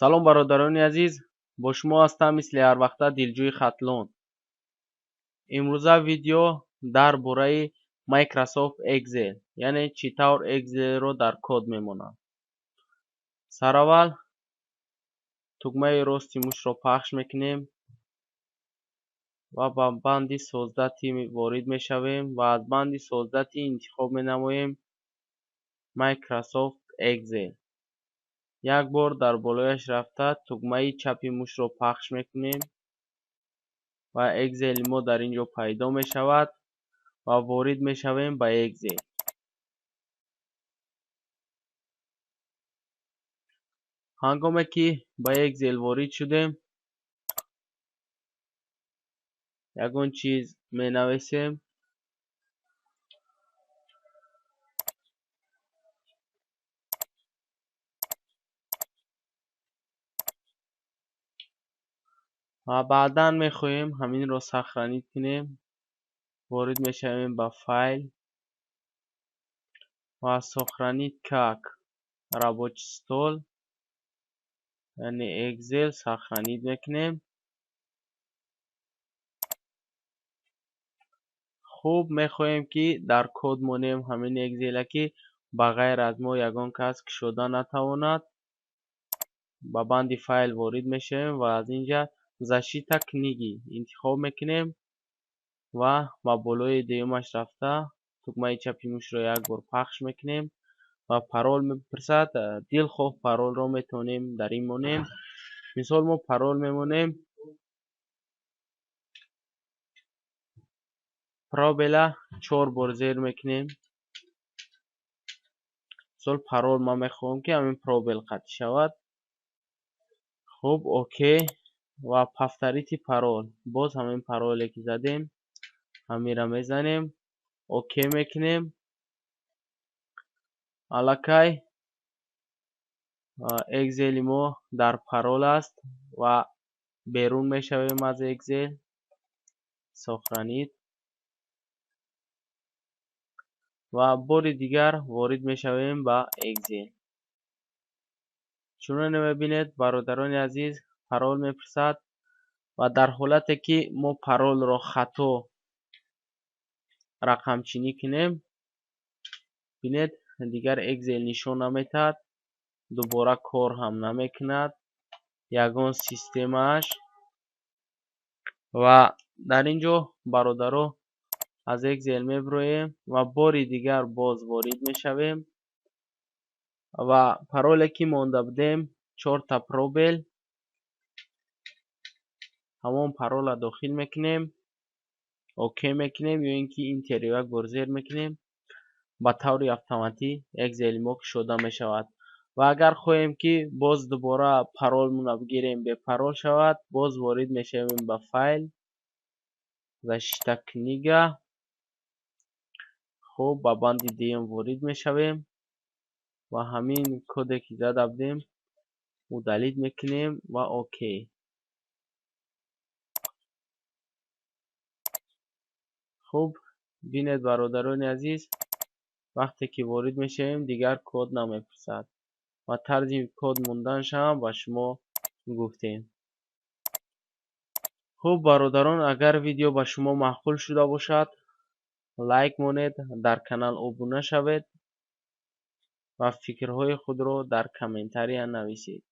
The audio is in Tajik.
Салом, бародарони азиз, бо шумо ҳастам мисли ҳар вақта Дилҷӯи Хатлон. Имрӯза видео дар бораи Microsoft Excel, яъне чӣ тавр Excelро дар код мемонад. Сараввал тугмаи рости мушро пахш мекунем ва ба банди создать ворид мешавем ва аз банди создать интихоб менамоем Microsoft Excel. Як бор дар болояш рафта, тугмаи чапи мушро пахш мекунем ва Excel мо дар ин ҷо пайдо мешавад ва ворид мешавем ба Excel. Ҳангоме ки ба Excel ворид шудем, ягон чиз менависем. Ва баъдан мехоҳем ҳаминро сохранить кунем. Ворид мешавем ба файл ва сохранить как рабочий стол, яъне Excel сохранить мекунем. Хуб, мехоҳем, ки дар код монем ҳамин Excel, ки ба ғайр аз мо ягон кас кушода натавонад. Ба банди файл ворид мешавем ва аз инҷа защита книги интихоб мекунем ва ба болои дуюмаш рафта, тугмаи чапи мушро як бор пахш мекунем ва парол мепурсад. Дилхоҳ паролро метавонем дар ин монем. Мисол, мо парол мемонем пробела чор бор зер мекунем. Мисол, парол ман мехоҳам, ки ҳамин пробел қатъ шавад. Хуб, окей ва повторите пароль. Боз ҳамин пароле, ки задем, ҳаминро мезанем, окей мекунем. Аллакай Excel мо дар парол аст ва берун мешавем аз Excel. Сохранить ва бори дигар ворид мешавем ба Excel. Чуноне мебинед, бародарони азиз, парол мепурсад ва дар ҳолате ки мо паролро хато рақамчинӣ кунем, бинед, дигар Excel нишон наметаҳад, дубора кор ҳам намекунад ягон системааш. Ва дар ин ҷо, бародаро, аз Excel мебироем ва бори дигар боз ворид мешавем ва пароле, ки монда будем, чорта пробел, ҳамон паролро дохил мекунем, окей мекунем ё ин ки Enter як бор зер мекунем, ба таври автоматӣ Excel мо кушода мешавад. Ва агар хоҳем, ки боз дубора паролмонро бигирем, бепарол шавад, боз ворид мешавем ба файл, защита книга. Хуб, ба банди дуюм ворид мешавем ва ҳамин коде, ки зада будем, удалить мекунем ва окей. Хуб, бинед, бародарони азиз, вақте ки ворид мешавем, дигар код намепурсад ва тарзи код монданашам ба шумо гуфтем. Хуб, бародарон, агар видео ба шумо маъқул шуда бошад, лайк монед, дар канал обуна шавед ва фикрҳои худро дар комментария нависед.